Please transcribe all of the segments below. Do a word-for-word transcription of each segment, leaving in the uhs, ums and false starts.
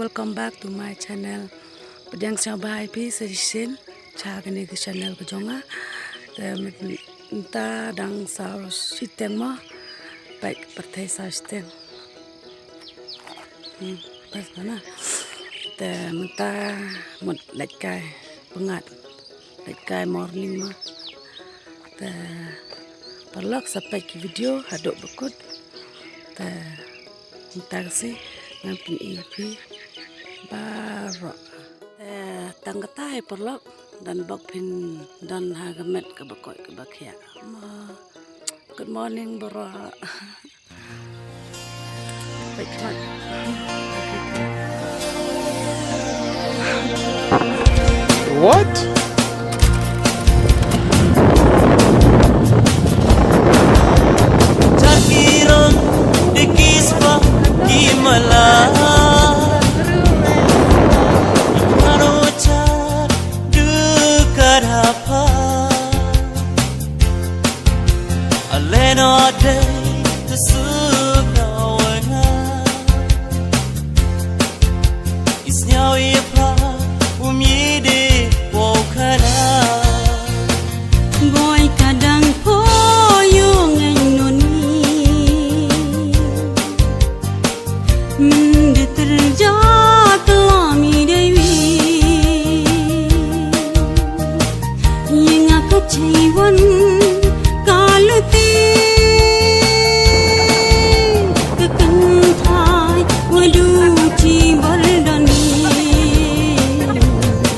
Welcome back to my channel. Pdiang sñiawbha i phi sa chisien cha kani ka channel ka jong nga. Te mynta dang saw shiteng mo, pait ka pyrthei saw shiteng. Hmm, pas na. Te mynta mut lait kai pyngngad, lait kai morning mo. Te paralok sa peit ki video hadooh bakut. Te mynta ka sngi ngan pyni phi baroh. Te tang katai paralok, don bok phin don ha ka met kaba koit kaba khiah. Ma, good morning baroh. Peit khmat. What? Char ki rong de ki spa ki mala. Karo char du ka da pa. Ale no de tu su ka wa nga. Is now ye pa, um ye de, wow kala. Boy ka dang po yung ngai noni. Mynde tyrja ka la mi dei wi. Ye nga ka chei wan ka luti. Ka kynthai wa du chi bor doni.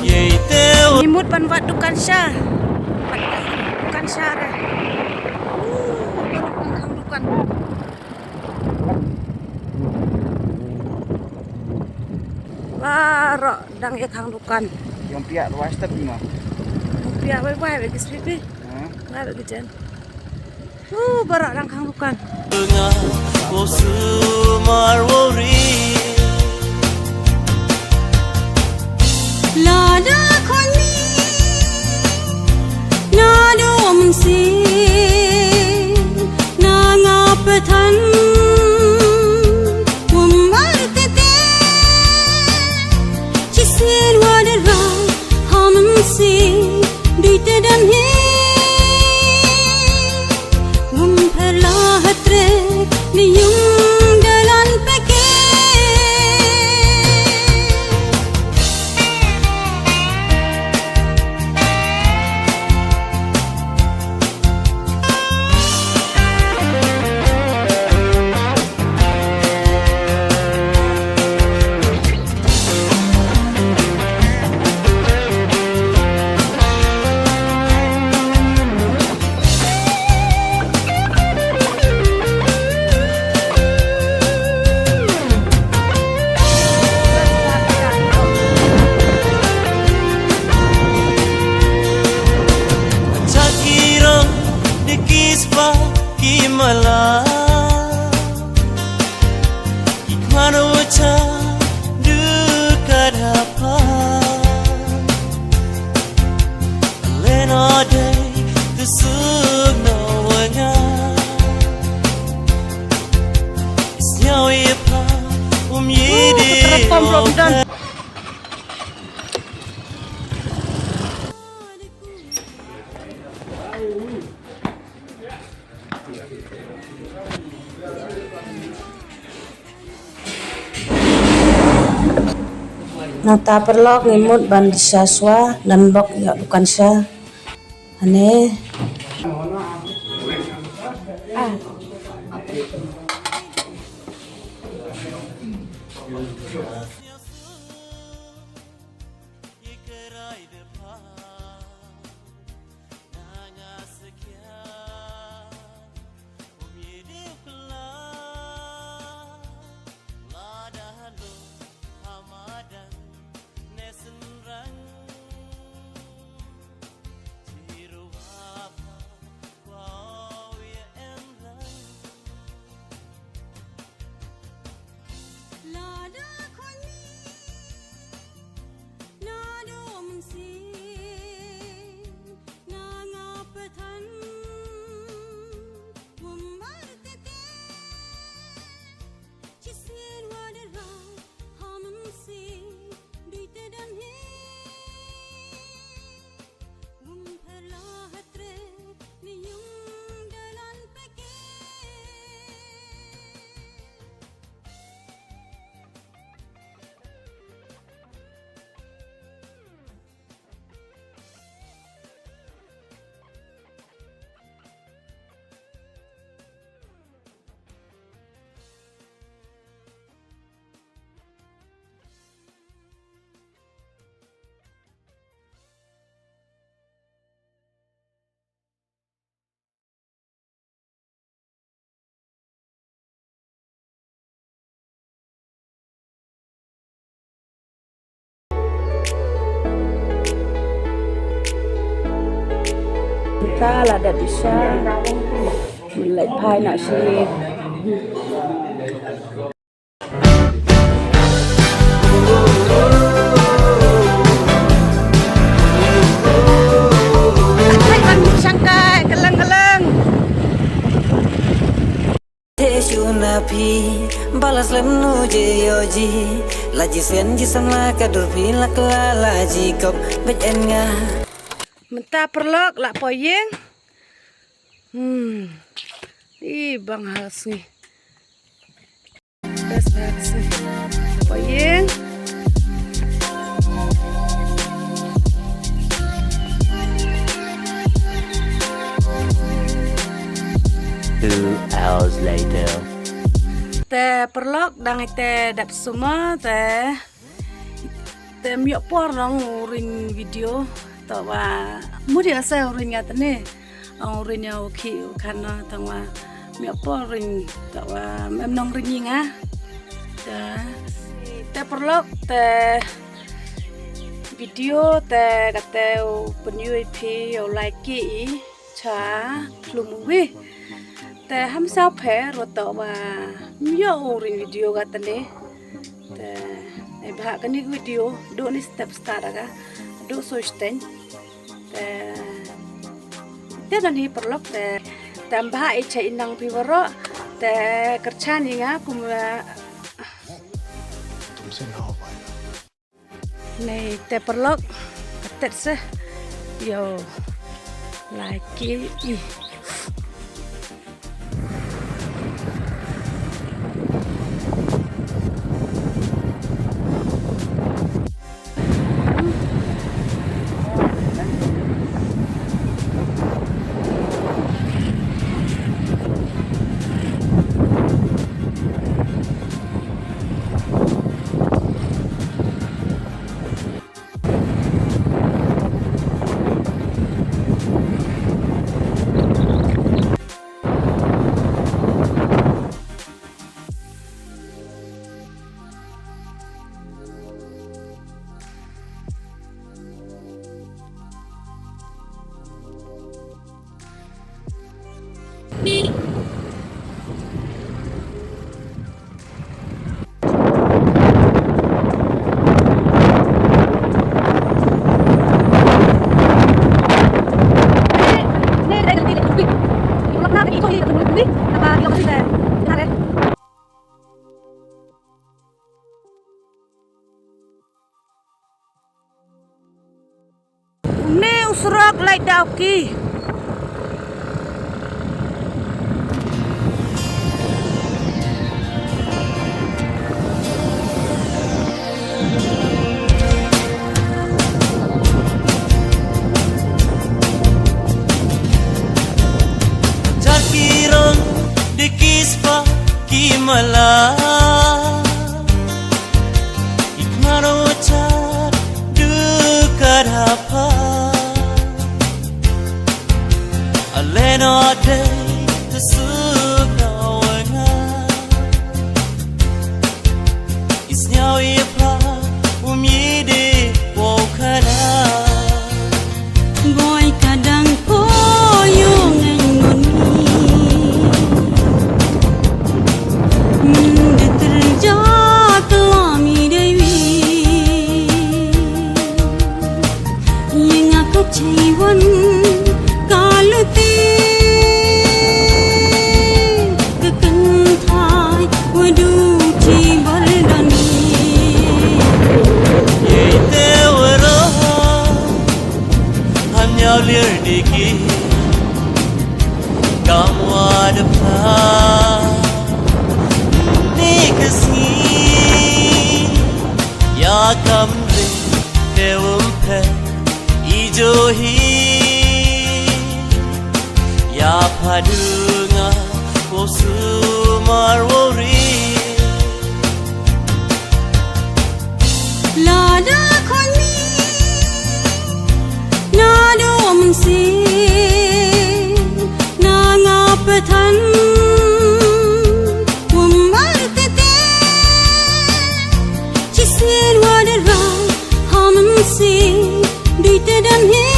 Ye te. Ngi mut ban wad dukan sha. Dukan sha re. Uh, baroh dang khang dukan. Baroh dang e khang dukan. Yong piah ruai step ni ma. Yong piah wai wai bagi sweet ni. Ha? Wai bagi jen. Uh, baroh dang khang dukan. Nga, wo su mar wo ri. Lada khon ni, na do mun si, na nga pathan, wumar tete, chisien wadra, hamam si, duite dam he, wum pherla hatre, ni yung dalan peke. Chakiro de kispa ki mala. Ki khana wacha du kadhapa. Lena dei tu suk no wanga. Sñiaw ye pa um ye de. Nangta paralok ngi mut ban sha swa, don bok yoh dukan sha. Ane. Ta la da bisa. Lai phai na si. Te shuna phi, balas lem nu je yo ji. La ji sen ji san la ka dur phi la kla la ji kop bet en nga. Mynta paralok la poi ïeng. Hmm. I bang ha sngi. Best best. Poi ïeng. Two hours later. Te paralok dang ite dap sumar te. Te ym yoh por nong u ring video. To wa mut ya se u ring ngat ne. Ong ring ya u khi u khan na tang wa ym yoh por ring to wa em nong ring nga. Te, te paralok te video te kate u pynyoo i phi u like ki i. Cha, plum wi. Te ham sa pher wa to wa ym yoh u ring video ka tane. Te, e bha kani video, do ni step start ka, do so sten. Te, te na ni paralok te, te ym bha i cha i nang phi waroh, te kyrchan i nga kum wa. Nei te paralok, tet se. Yo. Lai ki i. Une u surok lait daw ki. Jar ki rong de ki spa ki mala. Ikmaro char du kadhapa. Aleno de suka wenga. Isnyaw ipha umyide wow khana. Boy kadang ko yung ngan ngun ni. Mun de terja kelami dewi. Yung aku ciwan kaluti. Kekentai wadu ci baldani. Ye te wero. Hanya lir diki. Kam wa depha. Ni kasi. Ya kam ri. Te wumpe. Ijo hi. Ya padunga. Wo sumar wo ri. Lada khoni, na do msi, na nga pathan, umar tete, chisien wadara, ham msi, dui tedam he.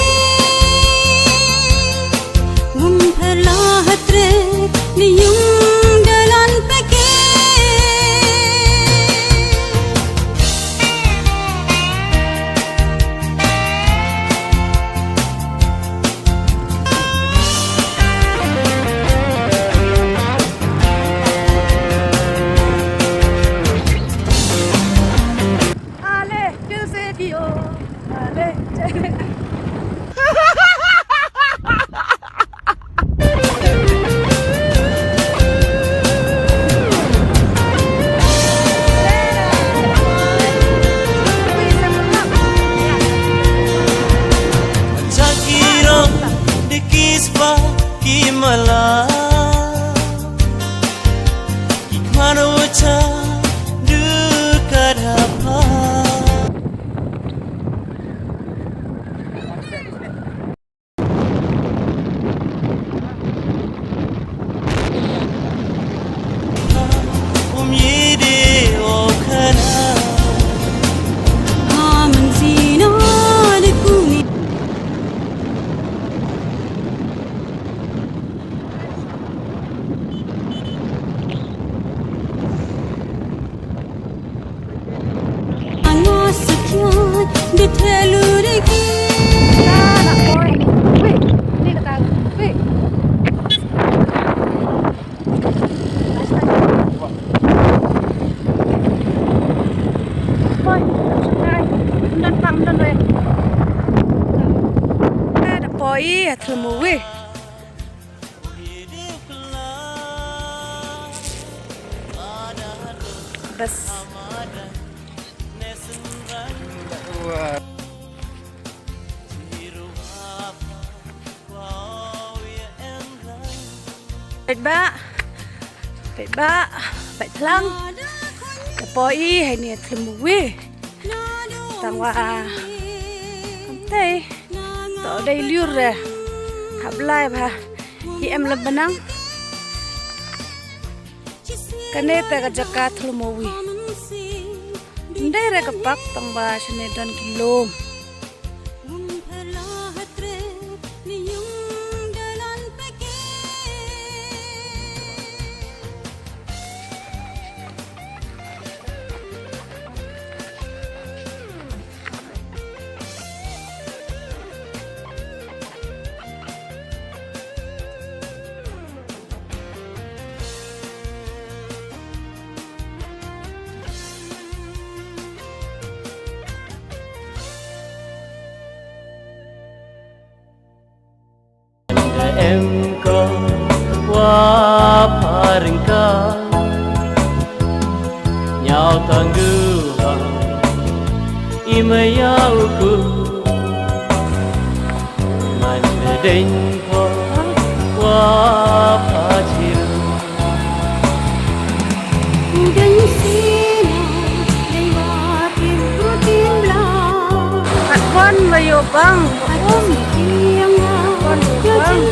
Chakirong de kispa ki mala. Ki khana wacha du kadhapa. Um yede o khana. Aman sina de kuni. Poi, ha thlu mo wi. Bas. Peit ba, peit ba, peit lang. Ka poi, heini thlu mo wi. Tang wa, kamtei. To dei liur re. Hap lai bha. Hi em lem banang. Kane te ka jaka thlu mo wi. Ndei re ka pak tang ba shane don ki lum. Em ko wa pharengka nyau tanggu ha i maya u ku. Man deng ko wa pachil. Deng sina, deng wa tim rutin bla. Kat wan wa yo bang, kat wan wa yo bang.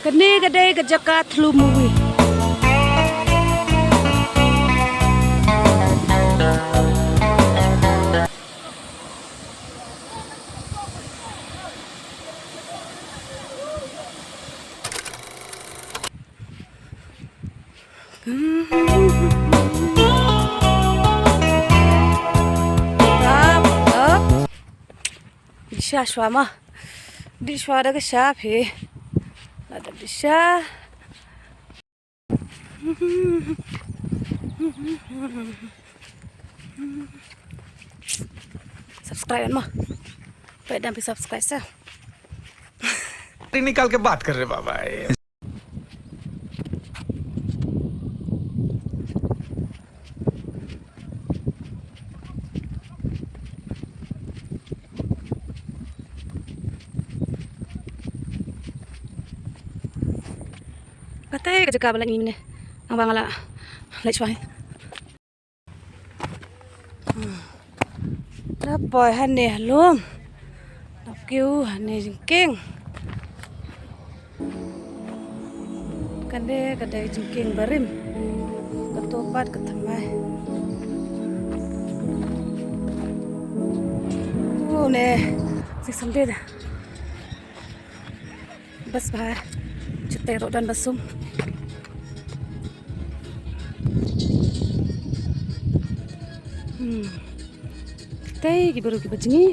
Kane ka dei ka jaka thlu mo wi. Up, up. Disha shwa ma. Dishwa da ka sha phi. Lada disha. Subscribe ma. Pwede phi subscribe sa. निकाल के बात कर रहे बाबा। Kata ka jaka ba la ngi mine. Ang ba nga la leit chwa. Da poi hane halom. Nap kiu hane jingkieng. Kane ka dei jingkieng barim. Ka to pat ka thymmai. U ne. Sik samde da. Bas bha. Chute ro dan basum. Hmm. Tei ki baru ki bajngi.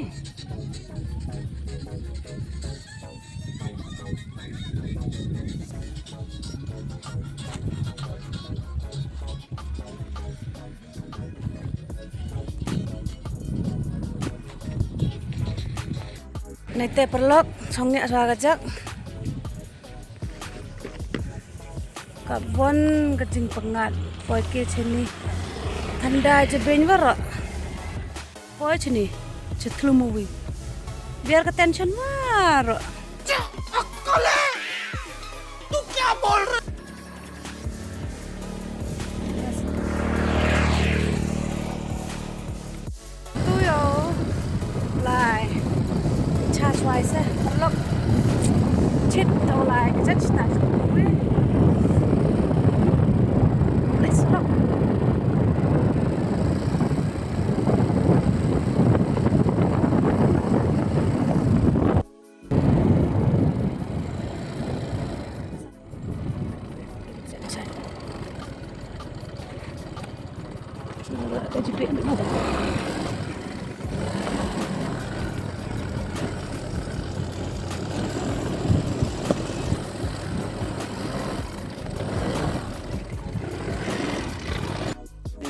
Naite paralok, chong ngi swa ka jak. Ka bon ka jingpyngngad, poi ke chini. Thandai je beiñ waroh. Poi chini, che thlu movie. Biar ka tension waroh. Tu yo, lai. Cha chwai se, lok. Chit to lai, ka chat chita. Let's look.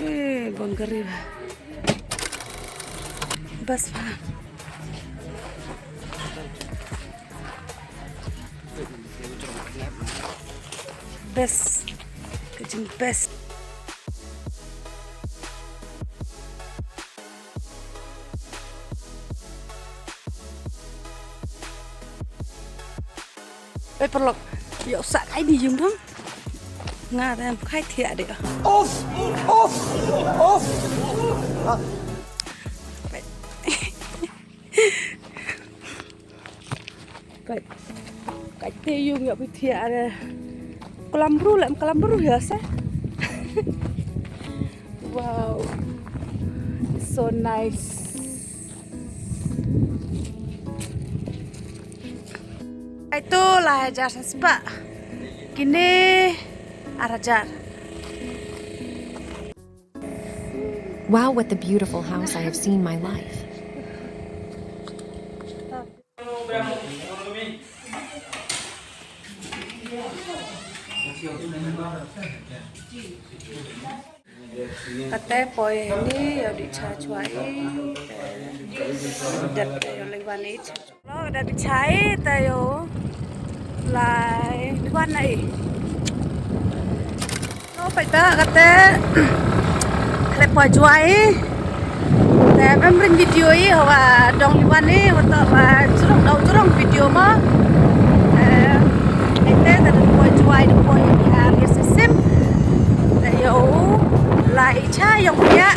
Eh, bon kari ba. Best pa. Best. Ka jingbest. Oi, paralok. Yow sah kai ni yung dong. Nga te em khai thiah de. Off! Off! Off! Kai. Kai te yung yow phi thiah de. Klam bru lem, klam bru ya se. Wow. So nice. Itu lai hajar sa spah. Kini ar hajar. Wow, what a beautiful house I have seen my life. Kate poi ni, yow di cha chwa i, te dep te yow lai wan i cha. Lo, da di chai te yow lai di wan i. Lo, pait ta kate. Khlep poi chwa i. Te em ring video i, hawa dong di wan i, wa to wa jrong, dau jrong video mo. Te, te, te, da poi chwa i, da poi i, ha, ya se sim. Te yow lai cha yong ya.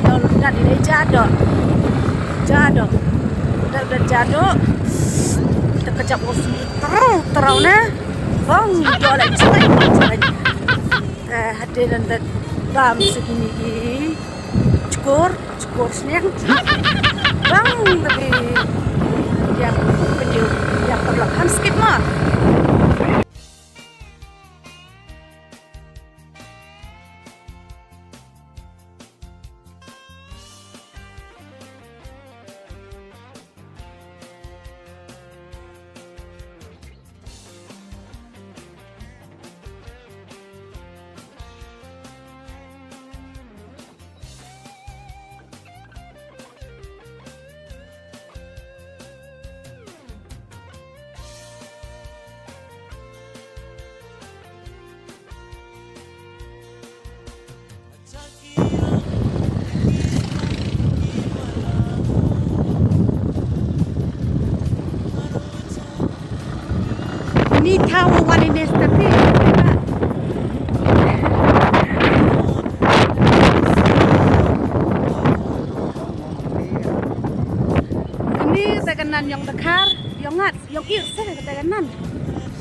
Yow da di dei ja do. Ja do. Da, da ja do. Te ka jap o sum trau, trau na. Bang, do la chai, chai. Eh, hadien da bam sukini i. Chukor, chukor sniang. Bang, tapi ya, video, ya, paralok, ham skip ma. Ni thaw wan i nesta pi. Yong dkhar, yong ngat, yong ir se kata ka nan.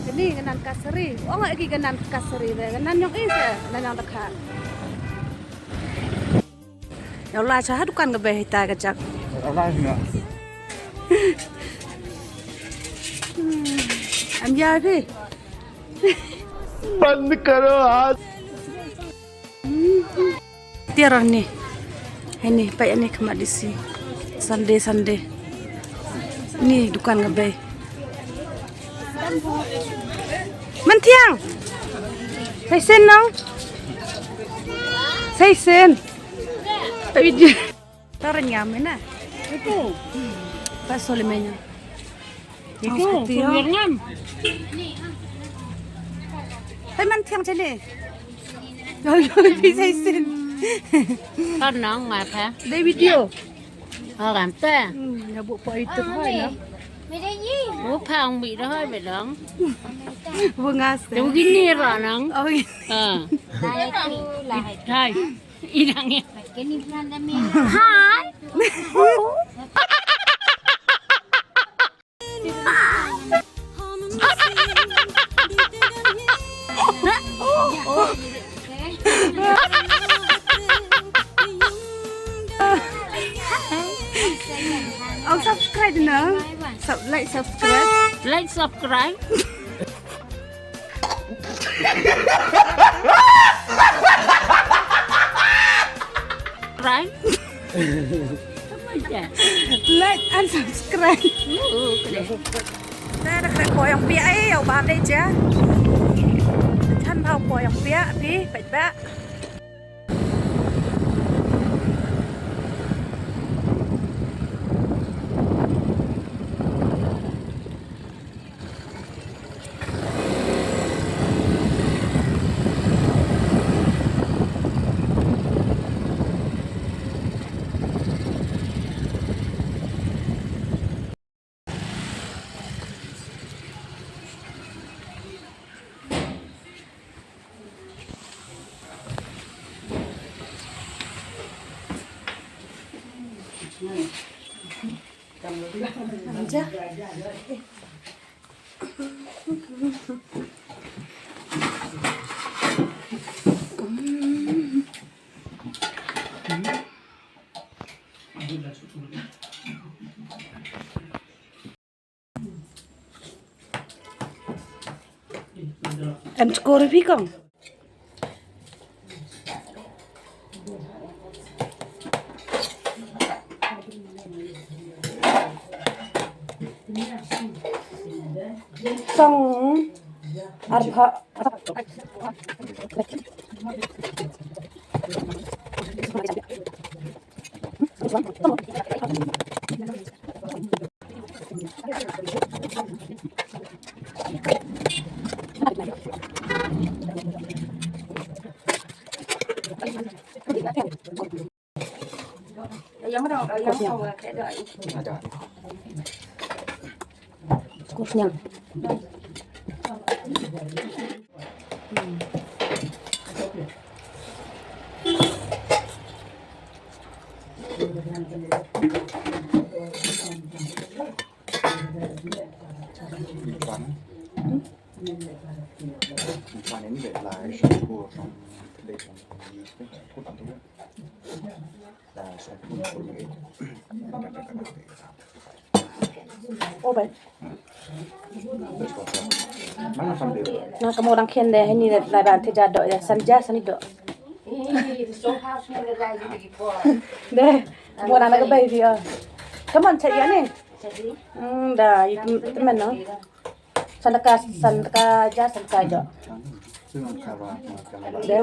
Kani ka nan kasari. Ong ki ka nan kasari de, ka nan yong ir se, nan yong dkhar. Ya Allah, cha ha dukan ka bei hita ka jak. Allah nga. Hmm. Am ya phi. बंद करो हाथ। Tiar ni. Ini, pait ini khmat disi. Sunday, Sunday. Ni dukan ka bei. Manthiang. Saisen nong. Saisen. Pait video. Taran ngam na. Itu. Pas sole menya. Itu, Ang seperti, oh. Sumber ngam. Hai, Manthiang chale. Bisa isin. Kan nang, ngai pha. Dei video. Oh, kan te. Hmm, ya bu pa itu hai na. Bu pha ong bi dah hai bedang. Bu ngas. Tu gini ra nang. Oh, iya. Ha. Hai. Inang ya. Hi. Oh, subscribe na. Sub-, like, subscribe. Like, subscribe. Right? Like and subscribe. Ooh, kre. Te da kre po yong pia e, yow bam de ja. Chan bha po yong pia, phi, pait ba. Em chkor phi kong. Song arpha. Kunyang. Oh, baik. Na ka mo dang khian de, hini lai ban te ja do ya, san ja, san i do. De, ka mo dang na ka bai di, oh. Come on, chat ya ni. Hmm, da, i tem-, temen, no? San taka, san taka ja, san taka i do. De.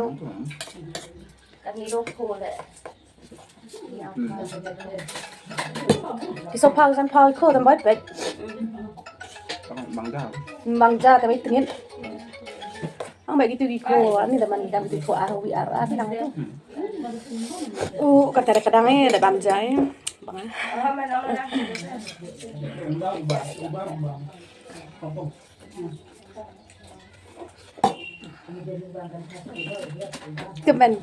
Ki so pau san pau ko tam bai pek. Bang ja. Bang ja tam i tingin. Ang bai kitu ki ko, ani da man dam kitu ko ar wi ar ar nang tu. U, kata da kadang e, da bam ja e. Bang. Kemen.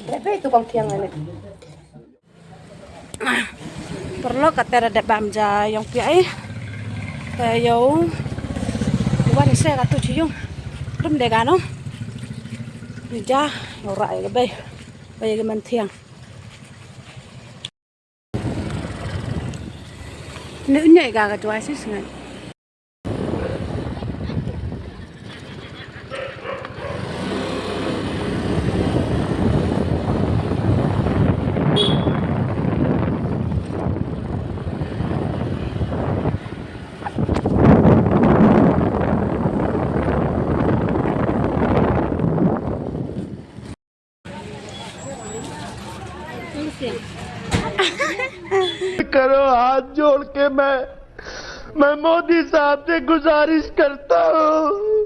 Bebe tu kong tiang ni. Paralok, kate da dep bam ja yong pia i. Te yow. Wan se ka tu chi yung. Rum de gano. Ni ja, yow ra ya ka bei. Bei ka man thiang. Ni unyai ka ka tuai si sngai. करो, हाथ जोड़ के मैं, मैं मोदी साहब से गुजारिश करता हूँ।